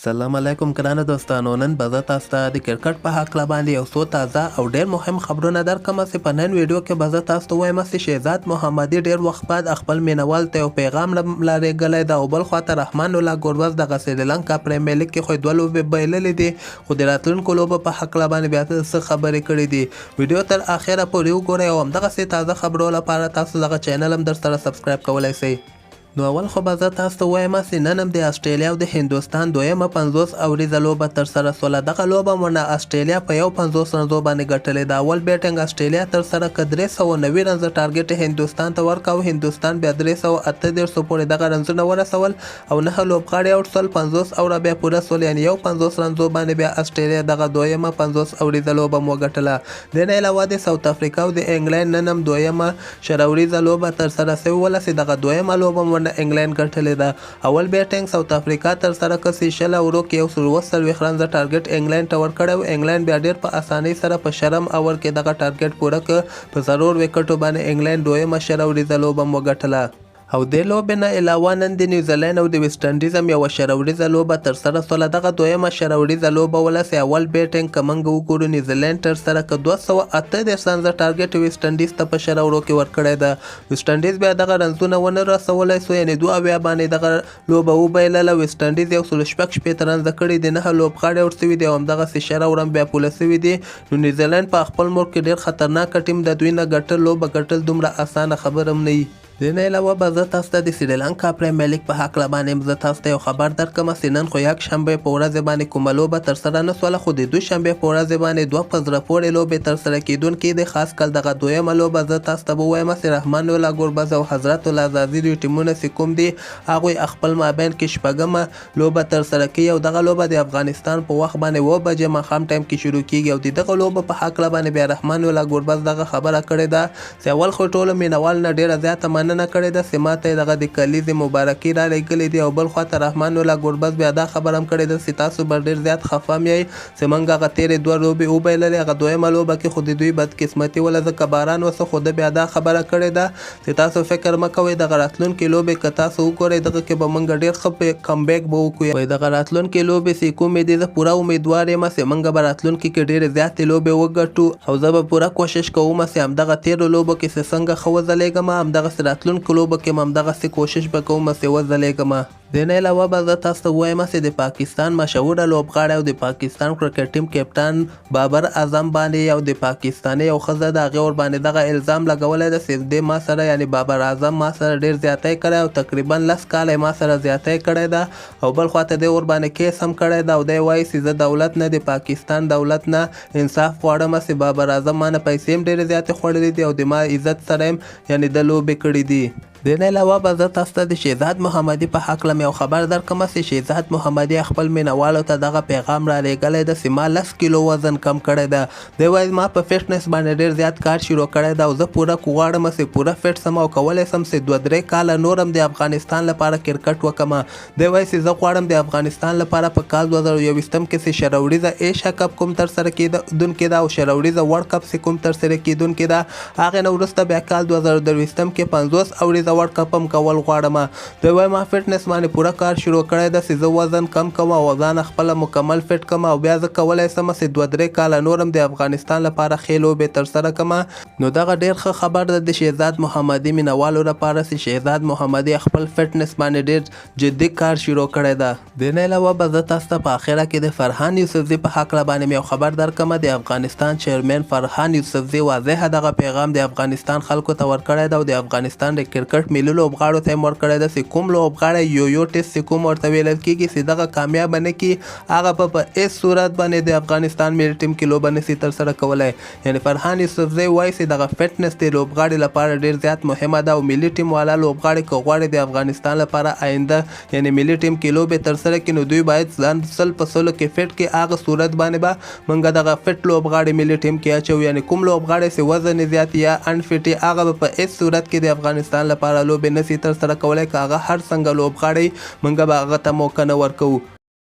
سلام علیکم ګرانو دوستانو، نن به زه تاسو ته د کرکټ په هکله باندې یو څو تازه او ډیر مهم خبرونه درکړم چې په نن ویډیو کې به زه تاسو ته ووایم چې شهزاد محمدي ډیر وخت بعد خپل مینوال ته یو پیغام رالیږلی ده او بل خوا ته رحمان الله ګربز دغه سریلانکا پریمیر لیګ کې خو یې دوه لوبې بایللې دي، خو د راتلونکو لوبو په هکله باندې بیا څه خبرې کړې دي. ویډیو تر اخره پورې وګورئ او همدغسې تازه خبرو لپاره تاسو دغه چینل هم درسره سبسکرایب کولای شئ. نو اول خو به زه تاسو ته ووایم چې نن هم د اسټرالیا او د هندوستان دویمه 50 اوریزه لوبه ترسره سوله. دغه لوبه مو اسټرالیا په 51 رنزو باندې ګټلې ده. اول بیټنګ اسټرالیا ترسره که 390 رنزه ټارګټ هندوستان ته ورکاو، هندوستان بیا 338 پورې دغه رنزونه ورسول او 9 لوبغاړي اوټ سول، 50 اوره بیا پوره سول، یعنې 51 رنزو باندې بیا اسټرالیا دغه دویمه 50 اوریزه لوبه مو وګټله. دې نه علاوه د ساوت افریقا او د انګلینډ نن هم دویمه 20 اوریزه لوبه ترسره سوې وله چې دغه دویمه لوبه مو انګلینډ ګټلې ده. اول بیټنګ ساوت افریقا ترسره کړ چې 20 اورو کې 147 رنزه ټارګټ انګلینډ ته ورکړی و. انګلینډ بیا ډیر په اسانۍ سره په شرم اور کې دغه ټارګټ پوره کړ. په 4 ویکټو باندې انګلینډ دویمه 20 اوریزه لوبه هم وګټله. او دې لوبې نه علاوه نن د نیوزیلینډ او د ویسټ انډیز هم یوه 20 اوریزه لوبه ترسره سوله. دغه دویمه 20 اوریزه لوبه وله چې اول بیټنګ که موږ وګورو نیوزیلینډ ترسره که 238 رنزه ټارګټ ویسټ انډیز ته په 20 اورو کې ورکړی ده. ویسټ انډیز بیا دغه رنزونه ونه رسولی سو، یعنې 72 باندې دغه لوبه وبایلله. ویسټ انډیز 166 رنزه کړي دي، 9 لوبغاړي اوټ سوي دي او همدغسې 20 اوره هم بیا پوله سوي دي. نو نیوزیلینډ په خپل ملک کې ډېر خطرناک ټیم ده، دوی نه ګټل لوبه ګټل دومره اسانه خبره هم نه وي. دې نه علاوه به زه تاسو ته د سریلانکا پریمیر لیګ په هکله باندې زه تاسو ته یو خبر درکړم چې نن خو یکشنبې په ورځ باندې کومه لوبه ترسره نه سوله، خو د دوشنبې په ورځ باندې دوه په زړه پورې لوبې ترسره کېدونکې دي. خاص کل دغه دویمه لوبه زه تاسو ته به ووایم چې رحمان الله ګربز او حضرت الله ځاځي دوی ټیمونه چې کوم دي هغوی خپل مابین کې شپږمه لوبه ترسره کوي او دغه لوبه د افغانستان په وخت باندې 7 بجې ماښام ټایم کې شروع کیږي. او د دغه لوبو په هکله باندې بیا رحمان الله ګربز دغه خبره کړې ده چې اول خو ټولو مینوالو نه ډېره زیاته مننه کړې ده چې ماته یې دغه د کلیزې مبارکي رالیږلې دي. او بل خوا ته رحمان الله ګربز بیا دا خبره هم کړې ده چې تاسو به ډېر زیات خفه هم یئ چې موږ هغه تېرې دوه لوبې وبایللې. هغه دویمه لوبه کې خو د دوی بدقسمتي وله ځکه باران وسو، خو ده بیا دا خبره کړې ده چې تاسو فکر مه کوئ دغه راتلونکې لوبې که تاسو وګورئ دغه کې به موږ ډېر ښه کمبیک به وکړو. وایي دغه راتلونکې لوبې چې کومې دي زه پوره امیدوار یم چې موږ به راتلونکې کې ډېرې زیاتې لوبې وګټو او زه به پوره کوشش کوم چې همدغه تېرو لوبو کې چې څنګه ښه وځلېږم همدغسې راتلونکو لوبو کې هم همدغسې کوشش به کوم چې وځلېږم. دې نه علاوه به زه تاسو ته ووایم چې د پاکستان مشهوره لوبغاړی او د پاکستان کرکټ ټیم کپټان بابر اعظم باندې یو د پاکستاني یو ښځه ده هغې ورباندې دغه الزام لګولی ده چې دې ما سره یعنې بابر اعظم ما سره ډېر زیاتی کړی او تقریبا 10 کاله یې ما سره زیاتی کړی ده او بل خوا ته دی ورباندې کیس هم کړی ده او دی وایي چې زه دولت نه د پاکستان دولت نه انصاف غواړم چې بابر اعظم ما نه پیسې هم ډېرې زیاتې خوړلې دي او د ما عزت سره هم یعنې ده لوبې کړې دي. دې نه علاوه به زه تاسو ته د شهزاد محمدي په هکله مې یو خبر درکړم چې شهزاد محمدي خپل مینوالو ته دغه پیغام رالیږلی ده چې ما 10 کیلو وزن کم کړی ده. دی وایي ما په فټنس باندې ډېر زیات کار شروع کړی ده او زه پوره غواړم چې پوره فټ سم او کولی سم چې 2-3 کاله نور هم د افغانستان لپاره کرکټ وکړم. دی وایي چې زه غواړم د افغانستان لپاره په کال 2021 کې چې 20 اوریزه ایشیا کپ کوم ترسره کېدونکې ده او 20 اوریزه ورلډ کپ چې کوم ترسره کېدونکې ده هغې نه وروسته بیا کال 2023 کې 50 اوریزه ورلډ کپ هم کول غواړم. دی وایي ما فټنس باندې پوره کار شروع کړی ده چې زه وزن کم کوم او ځان خپله مکمل فټ کړم او بیا زه کولی سم چې 2-3 کاله نور هم د افغانستان لپاره ښې لوبې ترسره کړم. نو دغه ډېر ښه خبر ده د شهزاد محمدي مینوالو لپاره چې شهزاد محمدي خپل فټنس باندې ډېر جدي کار شروع کړی ده. دې نه علاوه به زه تاسو ته په اخره کې د فرهان یوسفزي په هکله باندې مې یو خبر درکړم. د افغانستان چیرمن فرهان یوسفزي واضح دغه پیغام د افغانستان خلکو ته ورکړی ده او د افغانستان د کرکټ ملي لوبغاړو ته هم ورکړی ده چې کوم لوبغاړی یو ټیسټ چې کوم ورته ویل کېږي چې دغه کامیابه نه کړي هغه به په هېڅ صورت باندې د افغانستان ملي ټیم کې لوبه نسي ترسره کولی. یعنې فرهان یوسفزی وایي چې دغه فټنس د لوبغاړي لپاره ډېر زیات مهمه ده او ملي ټیم والا لوبغاړي که غواړي د افغانستان لپاره آینده یعنې ملي ټیم کې لوبې ترسره کړي نو دوی باید ځان 100 په 100 کې فټ کړي. هغه صورت باندې به موږ دغه فټ لوبغاړي ملي ټیم کې اچوو. یعنې کوم لوبغاړی چې وزن یې زیات یا انفټ وي هغه به په هېڅ صورت کې د افغانستان لپاره لوبې نسي ترسره کولی، که هغه هر څنګه لوبغاړی موږ به هغه ته موقع نه ورکوو.